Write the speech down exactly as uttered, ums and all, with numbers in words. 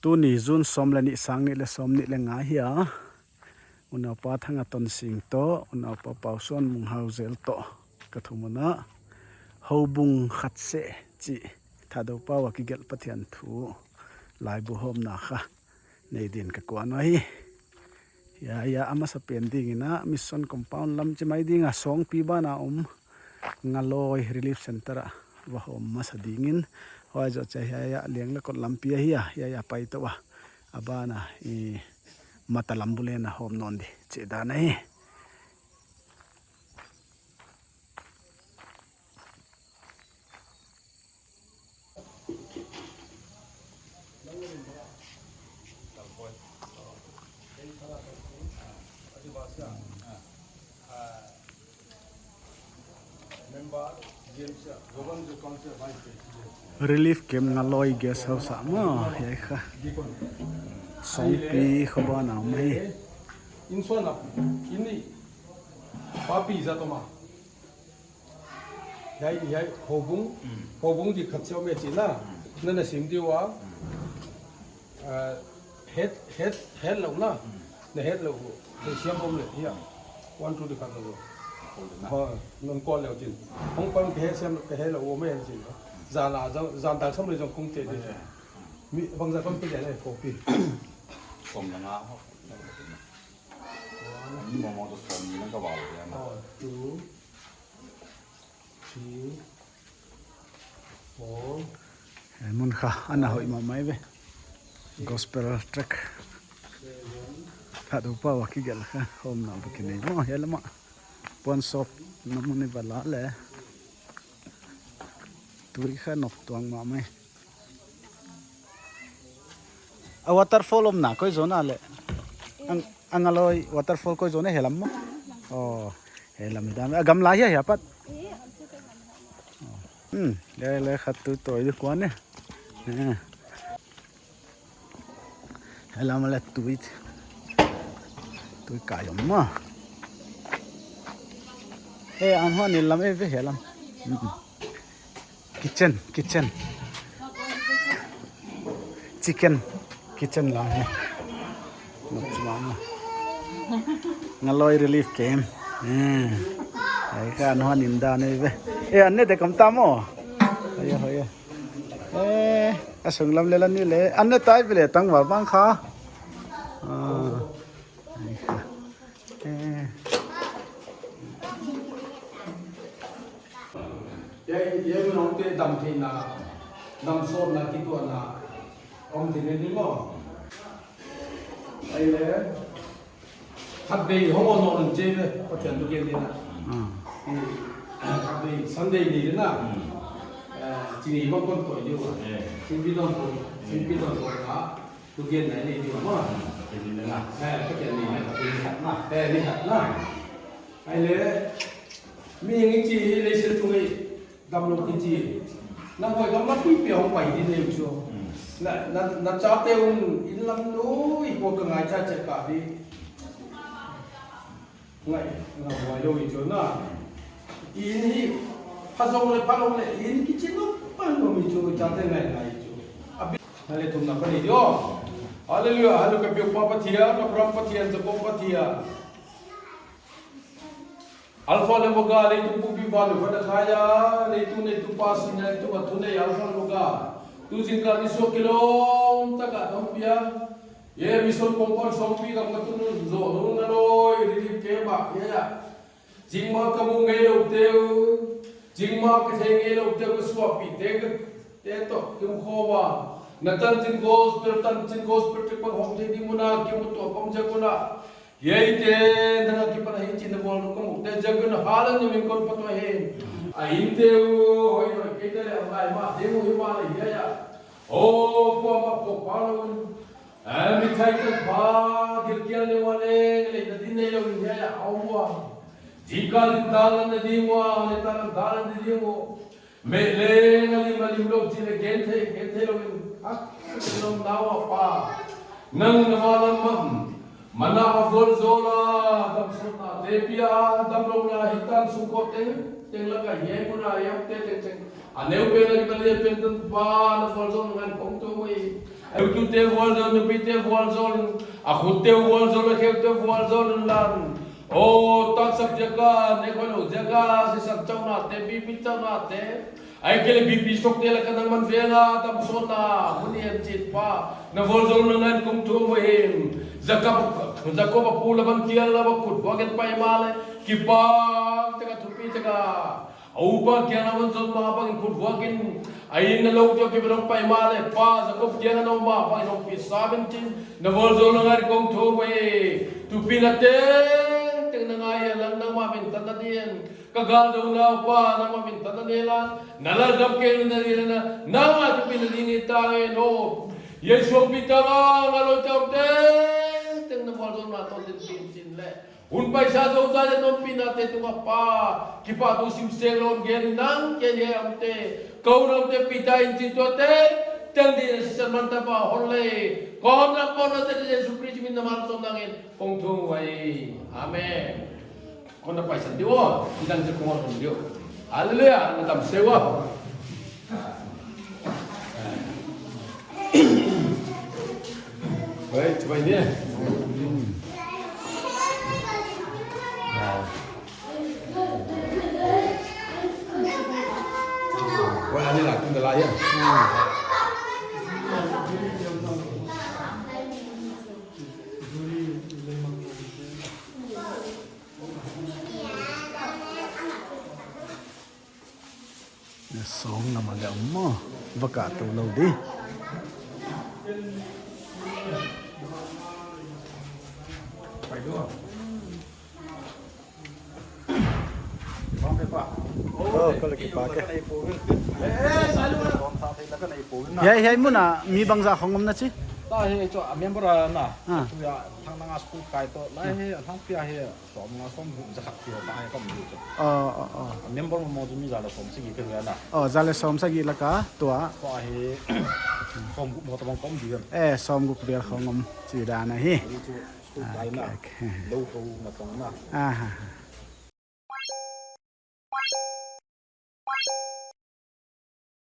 Tuni June sawm leh nih, sang nih leh sawmnih leh nga hi a, unaupa Thangaton Sing toh unaupa Pausuan Munghau zel toh ka thumun ah houbung khat seh chih Thadou pau a kigelh Pathian thu laibu hawmna kha nei din ka kuan uhi. Hiai a, a masapen dingin a mission compound lam chi mai ding a, Sawngpi ban a om Ngaloi Relief Centre ah va hawm masa dingin, huai zoh chiah hiai a Lianglakot lampi ahi a, hiai a pai tou a, a ban a i Matalam bul in a hawm nawn di chih dan ahi. Relief camp Ngaloi guest house ah maw, hiai kha. Sawngpi kho ban a om hi. Insuan a, ini papi za toma. Hiai, hiai, houbung, houbung di khat siau me china, na na sim di ua. Ah, het, het, het lou na. Na het lou. Te siam bom le, hiai. One, two di khat lou. Ha, non call leu chin. Hong pan ke het siam, ke het lou, me hen chin. Zan la, zan, zan dang sam le zong kong te di. Mi, bang za kon pe le, copy. Som na nga. Ni mo mo to som ni na ka ba le. Oh, two. Three, four. Eh, mun kha, ana hoih mahmah ve. Gospel tract. Seven. Thadou pau a kigelh kha, hawmna bukin nei maw, hiai lam ah. Puan sawpna mun i va la le. Tui kha nop tuang mahmah. A waterfall omna koi zone a le? Ang, a Ngaloi waterfall koi zone, hiai lam maw? Oh, hiai lam dan. A gamla hiai, hiai apat. Hmm, hiai le khat tu toh di kuan e. Eh. Hiai lam le tui. Tui kai om maw. Eh, an hon ni lam e ve hiai lam. Hmm. Kitchen, kitchen. Chicken, kitchen lam hi. Nop chi mahmah. Ngaloi relief camp. Hmm. Hiai kha an hon in dan e ve. Eh, an ne te kam ta maw. Hiai, hiai. Eh, a sung lam le la ni le. An ne tai ve le tang va bang kha. Ah. Hiai kha. Eh. Hiai, hiai mun hong te dam theihna, dam sawtna, kituahna om thei ni maw. Ahihleh, khatvei hong on on che ve, Pathian thu gen ni na. Hmm. Eh, khatvei Sunday ni na. Hmm. Eh, chini bang kon toh diu. Eh. Singpi don ko, singpi don ko na. Thugen nai nei ding maw. Pathian ni na. Eh, Pathian ni na. Pathian ni na. Eh, ni hat na. Ahihleh, mi hing i chi hi leiset tung i damlou kichi. Na hoi gam na pui pia hong pai di nei chu. Hmm. Na, na, na chate un inn lam lui ko ka ngaicha che ka di. Ngai, ngai, ngai lou i chu na. Inn hi, pha zong le, pha lou le, inn kichi lou, pha lou mi chu, chate ngai, ngai chu. A bi, na le thumna pa ni dio. Hallelujah, hallelujah, ka biak pa Pathian, Abraham Pathian, Jacob Pathian. Alpha le Omega, leitung pumpi van, van a khaia, leitung neitu pa, sin neitu a thunei, Alpha le Omega. Tu zingkal ni suak kilawm taka dam pia. Hiai mission compound Sawngpi gam ka tun zoh nung Ngaloi relief camp ah, hiai ah. Zingmah ka mu ngeiloute uh, zingmah ka thei ngeiloute uh, ka suahpihte ka te toh kimu khawm a. Na tanchin gospel, tanchin gospel trip a hong thei ding mun a kimu tuah khawm ziak un a. Hiaite nang a kipan a hichi na vual ka mute ziak un a, hallelujah, na min kon phat uhi. A innte uh, hoihhoih, keite leh a ngai mah ding uh himahleh hiai ah. Oh, kuamah pawt pha lou in. Eh, mithai tan pha, gilkial neu a leng, lei na din neilou in hiai ah a om ua. Zingkal in dan la na ding ua, lei tan dan la na ding ua. Meh leng a lim a lim lou chi leh gen thei, gen theilou in. Ak, lom nau a pa. Nang na ma lam mam. Mana a vualzawl a, damsawtnate pia, damlouna hitan sungkuan tengteng lak a hiai mun a hiam te tengteng. A neu pen a lim a lian pen tan pa, na vualzawl ngan kong tu mui. A lutute vualzawl, nupite vualzawl, a khutte vualzawl, a kheute vualzawl unla. Aw, taksa ziaka, nekhawilou ziaka, sisan chaunate, B P chaunate, ahihkeileh B P stroke te laka nangman veng a damsawtna hun i en chiat Pa, na vualzawlna ngai in kong thum uhi. Jakob, Jakob a pu Laban kiang a va khut vuak in pai mahleh, kipak taka, thupi taka, a upa kiang a va zon ma bangin khut vuak in, a inn a lou kiang a va pai mahleh, Pa Jakob kiang a va om ma bangin hong pi sam in chin, na vualzawlna ngai in kong thum uhi. Thupina tengteng na ngai a, nangmah minthanna dingin ka gal zou nau Pa, nangmah minthanna nei inla, na lalgam kei na nei inla, nangmah thupina ding i tang e no. Jesu min tang a, ngal lou tang tengteng na vualzawlna tawh din tin chin leh. Hun paisa zou zan leh na ompihna te tunga Pa, kipahthu sim seng lou gen in nang ken hiai a omte, ka unau te Peter in chin tuate, tengteng din sisan man tapa hon lei. Kawmna pawlna te Jesu Khrist min a malsawmna ngai in kong thum uhi. Amen. Kon na paisan di aw, i dan se kong on di aw. Hallelujah, na tam se aw. Wei, cuba ini eh. Wei, ani lah, tunda lah ya. Na sawng na ma le om maw, va kah tou lou di. Oh, ka lak kipak e. Hiai, hiai mun a mi bangzah khong om na chi? Ta hi chu a member a na. Ah. Tu ya thang nanga school kai toh. Lai hi a thang pia hi. Sawmnga sawmguk zakhat tia ta ai ka om di chu. Ah, ah, ah. A member mawngmawng chu mi za leh sawmsagih ka hi a na. Oh, za leh sawmsagih laka tua. Tua hi sawmguk maw tabang ka om di ven. Eh, sawmguk vel khong om chi dan ahi. Ahi chu school kai na. Okay, okay. Lou ho na tong na. Ah, ah, ah.